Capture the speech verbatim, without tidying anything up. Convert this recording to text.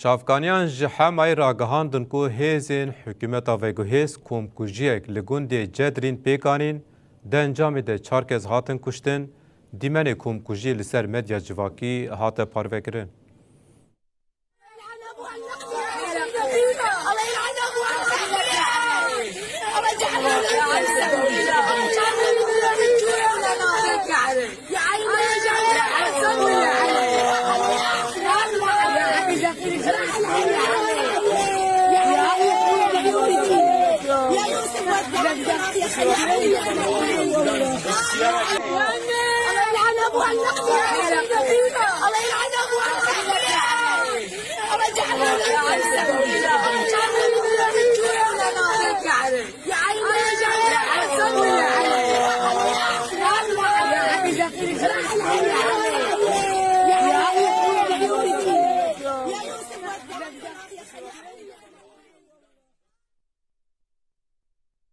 Çavkaniyan ji Hemayê ragihandin ku hêzên hikûmeta veguhêz komkujiyek li gundê Cedrîn pêk anîn, di encamê de çar kes hatin kuştin, dîmenê komkujiyê li ser medya civakî hate parvekirin.